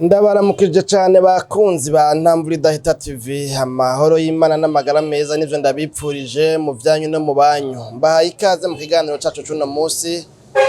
Ndabaramukije cane bakunzi ba Ntamvura Idahita TV, amahoro y'Imana n'amagara meza nivyo ndabipfurije mu vyanyu no mu banyu. Mbahaye ikaze mu kiganiro cacu c'uno musi,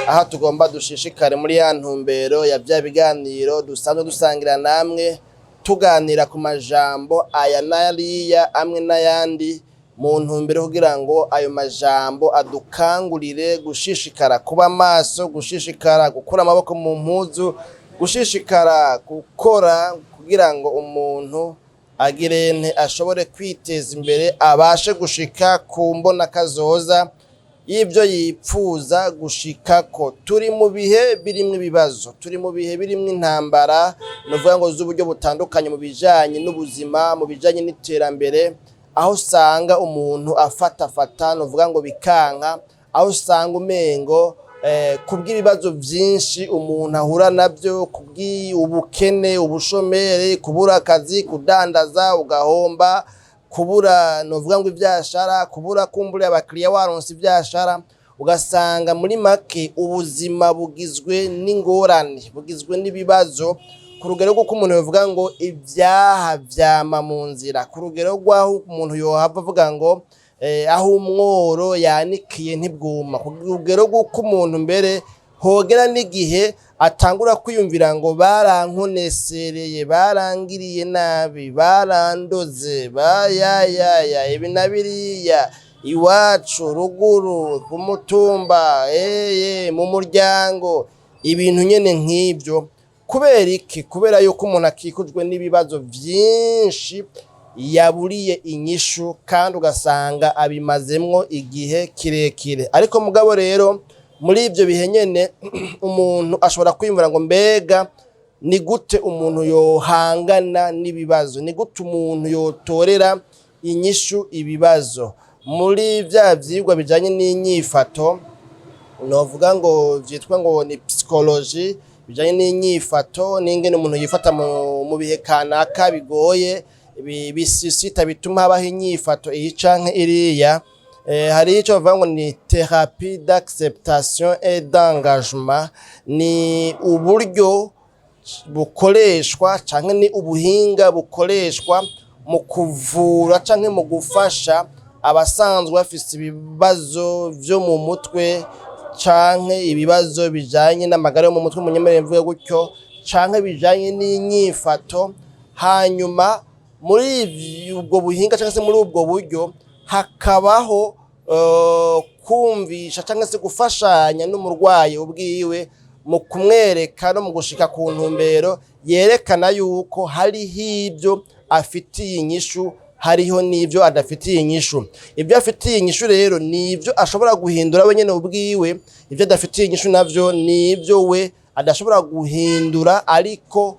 aho tugomba dushishikare muri ya ntumbero ya vya biganiro dusanzwe dusangira namwe, tuganira ku majambo aya n'ariya, amwe n'ayandi, mu ntumbero kugira ngo ayo majambo adukangurire gushishikara kuba maso, gushishikara gukura amaboko mu mpuzu, gushishikara gukora kugira ngo umuntu agirente ashobore kwiteza imbere, abashe gushika ku mbona kazoza y'ibyo yipfuza gushikako. Turi mu bihe birimwo ibibazo, turi mu bihe birimwo intambara, nuvuga ngo z'uburyo butandukanye mu bijanye n'ubuzima, mu bijanye n'iterambere, aho usanga umuntu afatafata, nuvuga ngo bikanka, aho usanga umengo kubw'ibibazo vyinshi umuntu ahura navyo, kubw'ubukene, ubushomeri, kubura akazi, kudandaza ugahomba, kubura novuga ngo ivyashara, kubura kumbura abakiriya waronse ivyashara, ugasanga muri make ubuzima bugizwe n'ingorane, bugizwe n'ibibazo ku rugero rw'uko umuntu yovuga ngo ivyaha vyama mu nzira, ku rugero rw'aho umuntu yohava avuga ngo aho umworo yanikiye ntibwuma, ku rugero rw'uko umuntu mbere hogera n'igihe atangura kwiyumvira ngo barankonesereye, barangiriye nabi, barandoze, bayayaya ibi na biriya, iwacu ruguru ku mutumba, eye mu muryango, ibintu nyene nk'ivyo. Kubera iki? Kubera yuko umuntu akikujwe n'ibibazo vyinshi yaburiye inyishu, kandi ugasanga abimazemwo igihe kirekire. Ariko mugabo rero muri ivyo bihe nyene umuntu ashobora kwiyumvira ngo mbega ni gute umuntu yohangana n'ibibazo, ni gute umuntu yotorera inyishu ibibazo? Muri vya vyigwa bijanye n'inyifato, novuga ngo vyitwa ngo ni psychologie, bijanye n'inyifato n'ingene umuntu yifata mu bihe kanaka bigoye, bisisita bituma habaho inyifato iyi canke iriya, hari ico bavuga ngo ni thérapie d'acceptation et d'engagement. Ni uburyo bukoreshwa canke ni ubuhinga bukoreshwa mu kuvura canke mu gufasha abasanzwe bafise ibibazo vyo mu mutwe canke ibibazo bijanye n'amagara yo mu mutwe, munyemerere mvuge gutyo, canke bijanye n'inyifato. Hanyuma muri ubwo buhinga canke se muri ubwo buryo hakabaho kumvisha canke se gufashanya n'umurwayi ubwiwe mu kumwereka no mu gushika ku ntumbero yerekana yuko hariho ibyo afitiye inyishu, hariho n'ivyo adafitiye inyishu. Ibyo afitiye inyishu rero ni ibyo ashobora guhindura we nyene ubwiwe, ibyo adafitiye inyishu navyo ni ibyo we adashobora guhindura, ariko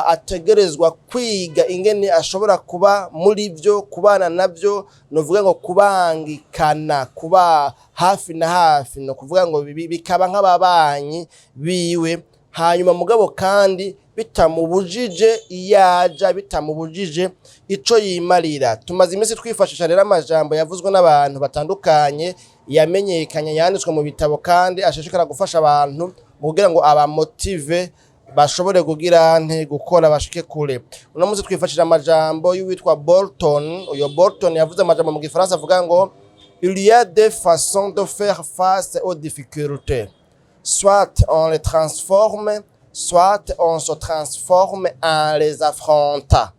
ategerezwa kwiga ingene ashobora kuba muri byo, kubana navyo, novuga ngo kubangikana, kuba hafi na hafi, no kuvuga ngo bikaba nk'ababanyi biwe. Hanyuma mugabo kandi bitamubujije iyaja, bitamubujije ico yimarira. Tumaze iminsi twifashisha rero amajambo yavuzwe n'abantu batandukanye, yamenyekanye, yanditswe mu bitabo, kandi ashishikara gufasha abantu mu kugira ngo abamotive bashobore kugira nte gukora bashike kure. Uno munsi twifashishije amajambo y'uwitwa Bolton. Uyo Bolton yavuze amajambo mu gifaransa avuga ngo: "Il y a deux façons de faire face aux difficultés: soit on les transforme, soit on se transforme en les affrontant."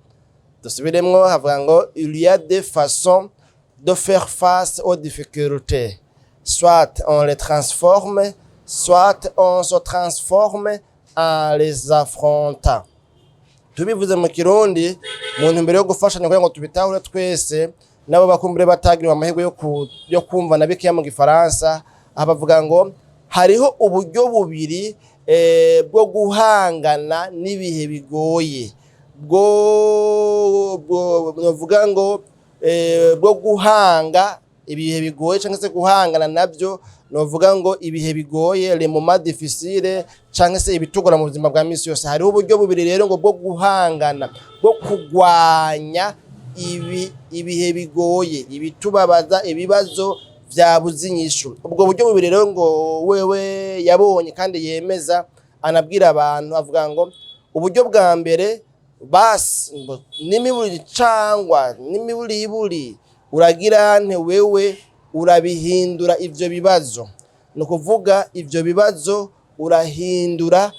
Dusubiremwo, havuga ngo: "Il y a deux façons de faire face aux difficultés: soit on les transforme, soit on se transforme en les affrontant." Tubivuze mu kirundi mu ntumbero yo gufashanya kugira ngo tubitahure twese, nabo bakumbure batagiriwe amahirwe yo kumva na bikeya mu gifaransa, aha bavuga ngo hariho uburyo bubiri bwo guhangana n'ibihe bigoye, bwo novuga ngo bwo guhanga ibihe bigoye cyangwa se guhangana nabyo, novuga ngo ibihe bigoye, les moments difficiles, cyangwa se ibitugora mu buzima bwa misi yose. Hariho uburyo bubiri rero ngo bwo guhangana, bwo kugwanya ibihe bigoye, ibitubabaza, ibibazo vyabuze inyishu. Ubwo buryo bubiri rero ngo wewe yabonye kandi yemeza, anabwira abantu, avuga ngo uburyo bwa mbere ngo ni Uburyo bwa mbere, basi n'imiburi cangwa n'imiburiburi, uragira nte? Wewe urabihindura ivyo bibazo. Ni ukuvuga ivyo bibazo urahindura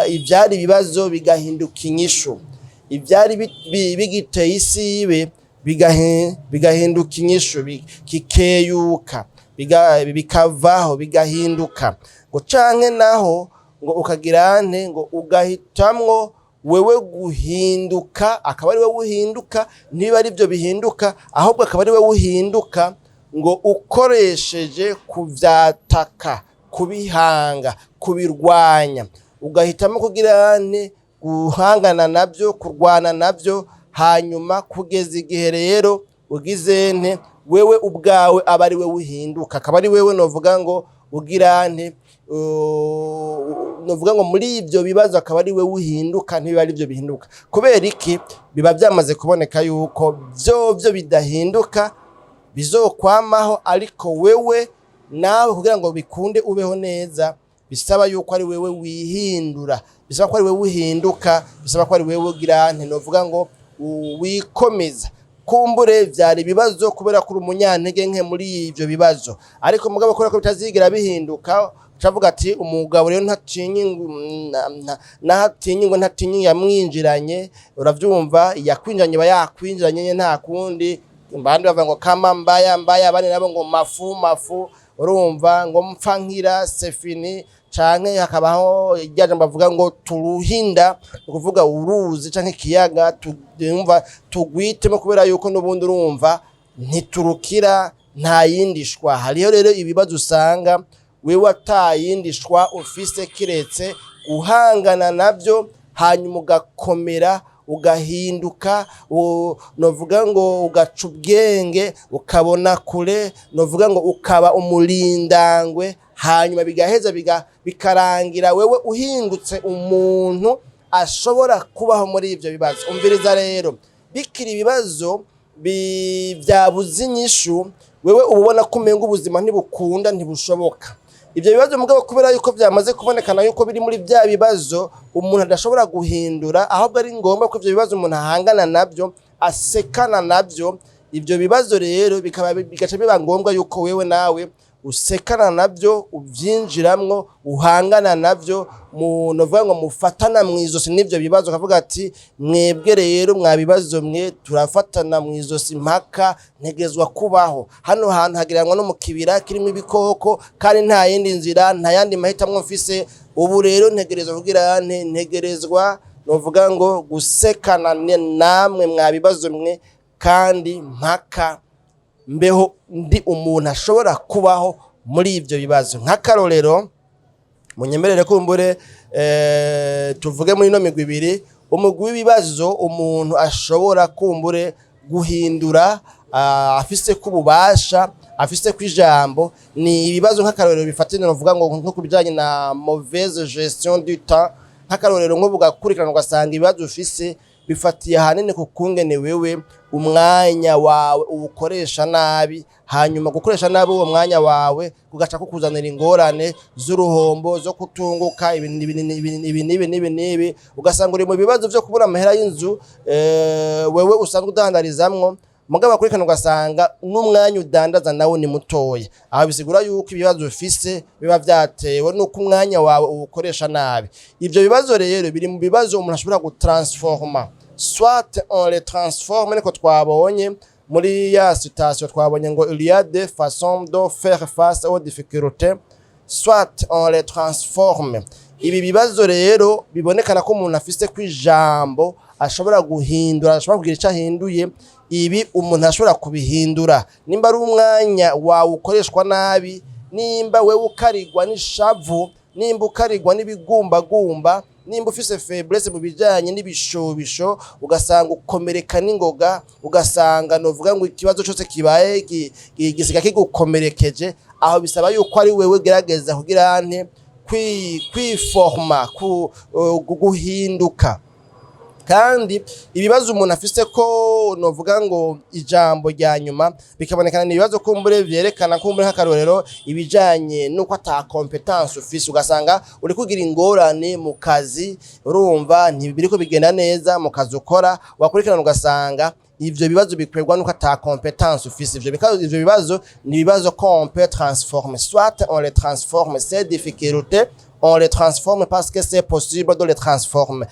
ivyari ibibazo bigahinduka inyishu, ivyari bigiteye isibe bigahinduka inyishu, kikeyuka, bikavaho, bigahinduka. Ngo canke naho ngo ukagira nte? Ngo ugahitamwo wewe guhinduka, akaba ari wewe uhinduka, niba ari byo bihinduka, ahubwo akaba ari wewe uhinduka, ngo ukoresheje kuvyataka, kubihanga, kubirwanya. Ugahitamo kugira nte? Guhangana nabyo, kurwana nabyo, hanyuma kugeza igihe rero ugize nte? Wewe ubwawe aba ari wewe uhinduka, akaba ari wewe, novuga ngo ugira nte, novuga ngo muri ibyo bibazo akaba ari wewe uhinduka, ntibiba ari byo bihinduka. Kubera iki? Biba byamaze kuboneka yuko vyovyo bidahinduka, bizokwamaho, ariko wewe nawe kugira ngo bikunde ubeho neza, bisaba yuko ari wewe wihindura, bisaba ko ari wewe uhinduka, bisaba ko ari wewe ugira nte, novuga ngo wikomeza. Kumbure vyari ibibazo kubera ko uri umunyantege nke muri ivyo bibazo, ariko mugabo kubera ko bitazigera bihinduka, ucavuga ati umugabo rero ntatinya naho atinya ingwe, ntatinya yamwinjiranye. Uravyumva, yakwinjiranye, iba yakwinjiranye nyene, nta kundi. Abandi bavuga ngo kama mbaya mbaya, abandi nabo ngo mafu mafu. Urumva ngo mpfa nkira, c'est fini. Canke hakabaho irya jambo bavuga ngo turuhinda, ni ukuvuga uruzi canke ikiyaga, tumva tugwitemo, kubera yuko n'ubundi urumva ntiturukira, nta yindi shwa. Hariho rero ibibazo usanga wewe atayindi shwa ufise kiretse guhangana navyo, hanyuma ugakomera, ugahinduka, novuga ngo ugaca ubwenge, ukabona kure, novuga ngo ukaba umurindangwe, hanyuma bigaheza bikarangira wewe uhindutse umuntu ashobora kubaho muri ivyo bibazo. Umviriza rero, bikiri ibibazo vyabuze inyishu, wewe uba ubona ko umenga ubuzima ntibukunda, ntibushoboka. Ivyo bibazo mugabo, kubera yuko vyamaze kubonekana yuko biri muri vya bibazo umuntu adashobora guhindura, ahubwo ari ngombwa ko ivyo bibazo umuntu ahangana navyo, asekana navyo. Ivyo bibazo rero bikaba bigaca biba ngombwa yuko wewe nawe usekana navyo, uvyinjiramwo, uhangana navyo, mu novuga ngo mufatana mw'izosi n'ivyo bibazo, ukavuga ati mwebwe rero mwa bibazo mwe, turafatana mw'izosi mpaka ntegezwa kubaho hano hantu hagereranwa no mu kibira kirimo ibikoko, kandi nta yindi nzira, nta yandi mahitamwo mfise. Ubu rero ntegerezwa kugira nte? Ntegerezwa, novuga ngo gusekana namwe mwa bibazo mwe, kandi mpaka mbeho ndi umuntu ashobora kubaho muri ivyo bibazo. Nk'akarorero, munyemerere kumbure tuvuge muri ino migwi ibiri. Umugwi w'ibibazo umuntu ashobora kumbure guhindura, afise ko ububasha, afise ko ijambo, ni ibibazo nk'akarorero bifatanye, novuga ngo nko ku bijanye na mauvaise gestion du temps. Nk'akarorero, nko bugakurikirana ugasanga ibibazo ufise bifatiye ahanini ku kungene wewe umwanya wawe uwukoresha nabi, hanyuma gukoresha nabi uwo mwanya wawe kugaca kukuzanira ingorane z'uruhombo, zo kutunguka ibi n'ibi n'ibi n'ibi n'ibi n'ibi n'ibi, ugasanga uri mu bibazo vyo kubura amahera y'inzu wewe usanzwe udandarizamwo, mugabo akurikirana ugasanga n'umwanya udandaza nawo ni mutoya. Aho bisigura yuko ibibazo ufise biba vyatewe n'uko umwanya wawe uwukoresha nabi. Ivyo bibazo rero biri mu bibazo umuntu ashobora gutransforma, soit on les transforme. Niko twabonye muri ya citation, twabonye ngo il y a des façons de faire face aux difficultés, soit on les transforme. Ibi bibazo rero bibonekana ko umuntu afise ku ijambo, ashobora guhindura, ashobora kugira icyo ahinduye. Ibi umuntu ashobora kubihindura nimba ari umwanya wawe ukoreshwa nabi, nimba wewe ukarigwa n'ishavu, nimba ukarigwa n'ibigumbagumba, nimba ufise faiblesse mu bijanye n'ibishobisho, ugasanga ukomereka n'ingoga, ugasanga novuga ngo ikibazo cyose kibaye gisiga kigukomerekeje. Aho bisaba yuko ari wewe gerageza kugira nte? Kwiforma, guhinduka. Kandi ibibazo umuntu afise ko novuga ngo ijambo rya nyuma bikabonekana ni ibibazo kumbure vyerekana kumbure, nk'akarorero, ibijanye nuko ata compétence ufise, ugasanga uri kugira ingorane mu kazi, urumva ntibiriko bigenda neza mu kazi ukora, wakurikirana ugasanga ivyo bibazo bikwegwa nuko ata compétence ufise. Ivyo bibazo ni ibibazo qu'on peut transformer. Soit on les transforme, ces difficultés, on les transforme parce que c'est possible de les transformer.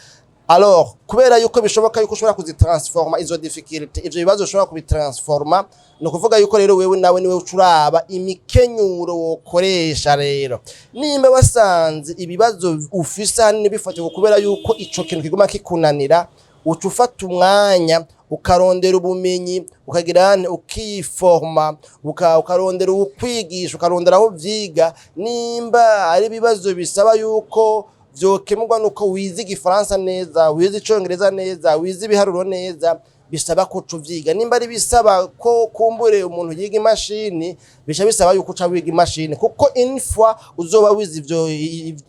Alors, kubera yuko bishoboka yuko ushobora kuzitransforma izo difficulté, ivyo bibazo ushobora kubitransforma, ni ukuvuga yuko rero wewe nawe niwe uca uraba imikenyuro wokoresha. Rero nimba wasanze ibibazo ufise ahanini bifatirwa kubera yuko ico kintu kiguma kikunanira, uca ufata umwanya ukarondera ubumenyi, ukagira ane, ukiforma, ukarondera ukwigisha, ukarondera aho vyiga. Nimba ari ibibazo bisaba yuko vyokemurwa nuko wize igifaransa neza, wize icongereza neza, wize ibiharuro neza, bisaba ko uca uvyiga. Nimba ari bisaba ko kumbure umuntu yiga imashini, bica bisaba yuko uca wiga imashini, kuko une fois uzoba wize ivyo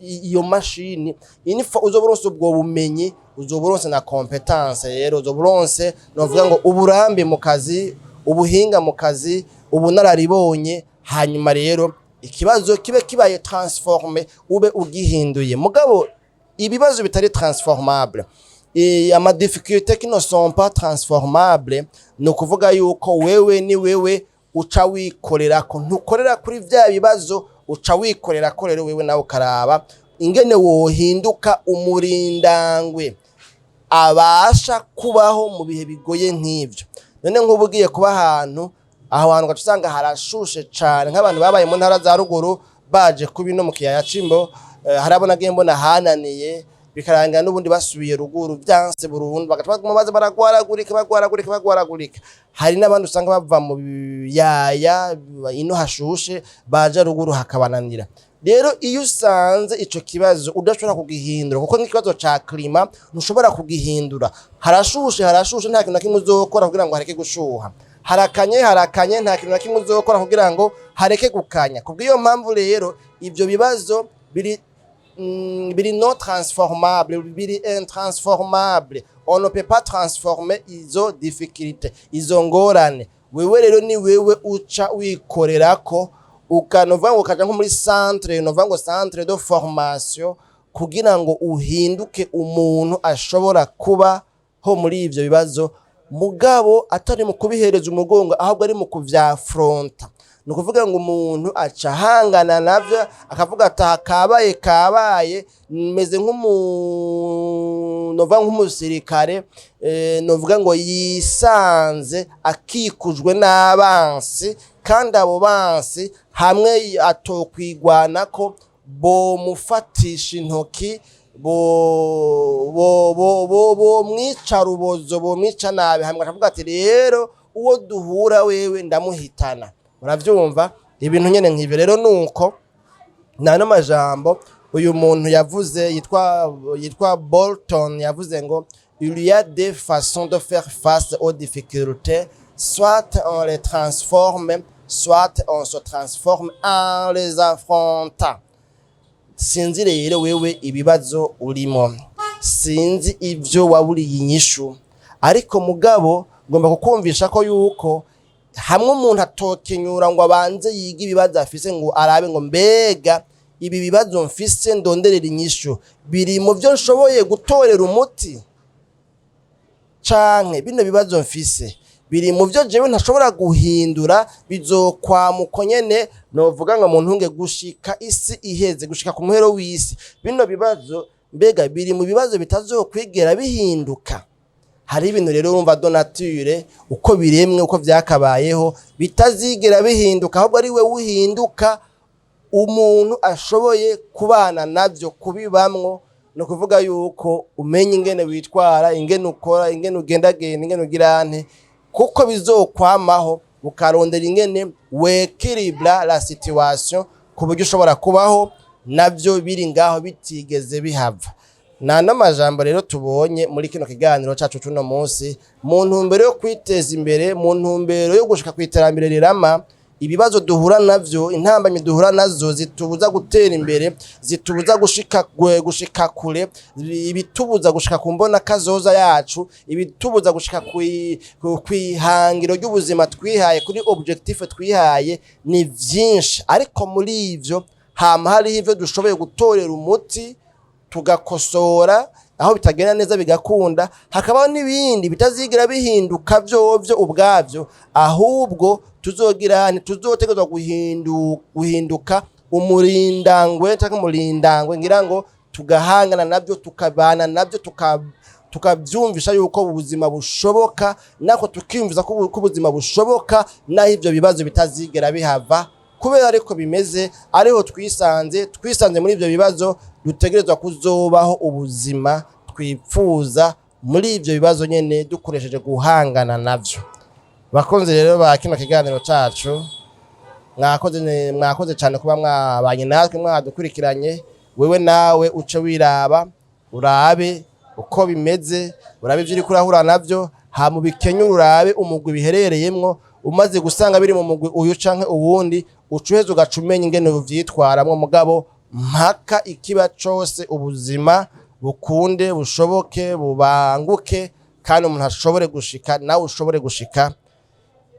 iyo mashini, une fois uzoba uronse ubwo bumenyi, uzoba uronse na compétence. Rero uzoba uronse, novuga ngo, uburambe mu kazi, ubuhinga mu kazi, ubunararibonye. Hanyuma rero ikibazo kibe kibaye transformé, ube ugihinduye. Mugabo ibibazo bitari transformable, ama difficultés qui ne sont pas transformables, ni ukuvuga yuko wewe ni wewe uca wikorera ko ntukorera kuri vya bibazo, uca wikorera ko. Rero wewe nawe ukaraba ingene wohinduka umurindangwe abasha kubaho mu bihe bigoye nk'ivyo. None nk'ubu ugiye kuba ahantu, aho hantu ugaca usanga harashushe cane, nk'abantu babaye mu ntara za ruguru baje kuba ino mu kiyaya c'Imbo, harabo nagiye mbona hananiye, bikarangira n'ubundi basubiye ruguru vyanse burundu, bagaca baguma baza baragwaragurika, bagwaragurika, bagwaragurika. Hari n'abandi usanga bava mu biyaya ino hashushe, baja ruguru hakabananira. Rero iyo usanze ico kibazo udashobora kugihindura, kuko nk'ikibazo ca climat ntushobora kugihindura, harashushe harashushe, nta kintu na kimwe uzokora kugira ngo hareke gushuha, harakanye harakanye, nta kintu na kimwe uzokora kugira ngo hareke gukanya. Kubw'iyo mpamvu rero ivyo bibazo biri non transformable, biri intransformable, on ne peut pas transformer izo difficulté, izo ngorane. Wewe rero ni wewe uca wikorerako, ukanova ngo ukaja nko muri centre, nova ngo centre de formation, kugira ngo uhinduke umuntu ashobora kuba ho muri ivyo bibazo, mugabo atari mu kubihereza umugongo, ahubwo ari mu kuvyafronta. Ni ukuvuga ngo umuntu aca ahangana navyo, akavuga ati: "Aha kabaye kabaye, meze nk'umu nova nk'umusirikare, novuga ngo yisanze akikujwe n'abansi, kandi abo bansi hamwe atokwigwanako bomufatisha intoki, bo bo bo bo bomwica rubozo, bomwica nabi." Hamwe akavuga ati: "Rero uwo duhura wewe ndamuhitana." Muravyumva ibintu nyene nk'ivyo. Rero nuko nano majambo uyu muntu yavuze yitwa Bolton yavuze ngo: "Il y a des façons de faire face aux difficultés: soit on les transforme, soit on se transforme en les affrontant." Sinzi rero wewe ibibazo urimo, sinzi ibyo waburiye inyishu, ariko mugabo ngomba kukumvisha ko yuko hamwe umuntu atokenyura ngo abanze yige ibibazo afise, ngo arabe ngo: "Mbega ibi bibazo mfise ndonderera inyishu biri mu byo nshoboye gutorera umuti, canke bino bibazo mfise biri mu byo jewe ntashobora guhindura, bizokwamuko nyene, novuga ngo mu ntunge gushika isi iheze, gushika ku muhero w'isi? Bino bibazo mbega biri mu bibazo bitazokwigera bihinduka?" Hari ibintu rero urumva de nature, uko biremwe, uko vyakabayeho, bitazigera bihinduka, ahubwo ari we uhinduka umuntu ashoboye kubana navyo, kubibamwo. Ni ukuvuga yuko umenya ingene witwara, ingene ukora, ingene ugendagenda, ingene ugira nte, kuko bizokwamaho, ukarondera ingene wéquilibra la situation ku buryo ushobora kubaho navyo biri ngaho bitigeze bihava. Nta n'amajambo rero tubonye muri kino kiganiro cacu c'uno munsi, mu ntumbero yo kwiteza imbere, mu ntumbero yo gushika ku iterambere rirama. Ibibazo duhura navyo, intambamyi duhura nazo zitubuza gutera imbere, zitubuza gushika kure, ibitubuza gushika ku mbona kazoza yacu, ibitubuza gushika kwihangiro ry'ubuzima twihaye, kuri objectif twihaye, ni vyinshi. Ariko muri ivyo hama hariho ivyo dushoboye gutorera umuti, tugakosora aho bitagenda neza bigakunda, hakabaho n'ibindi bitazigira bihinduka vyovyo ubwavyo, ahubwo tuzogira ntituzotegerezwa guhinduka umurindangwe canke umurindangwe, ngira ngo tugahangana nabyo, tukabana nabyo, tukavyumvisha yuko ubuzima bushoboka, nako tukiyumviza ko ubuzima bushoboka naho ivyo bibazo bitazigera bihava. Kubera ariko bimeze, ariho twisanze muri ivyo bibazo, dutegerezwa kuzobaho ubuzima twipfuza muri ivyo bibazo nyene, dukoresheje guhangana navyo. Bakunzi rero ba kino kiganiro cacu, mwakoze cyane kuba mwabanye natwe, mwadukurikiranye. Wewe nawe uce wiraba, urabe uko bimeze, urabe ivyo uriko urahura navyo, hama ubikenyure, urabe umugwi biherereyemwo. Umaze gusanga biri mu mugwi uyu canke uwundi, uca uheza ugaca umenya ingene uvyitwaramwo. Mugabo mpaka ikiba cose, ubuzima bukunde, bushoboke, bubanguke, kandi umuntu ashobore gushika, nawe ushobore gushika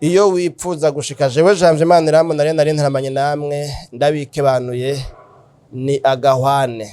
iyo wipfuza gushika. Jewe Janvier Maniramu nari ntaramanye namwe, ndabikebanuye, ni agahwane.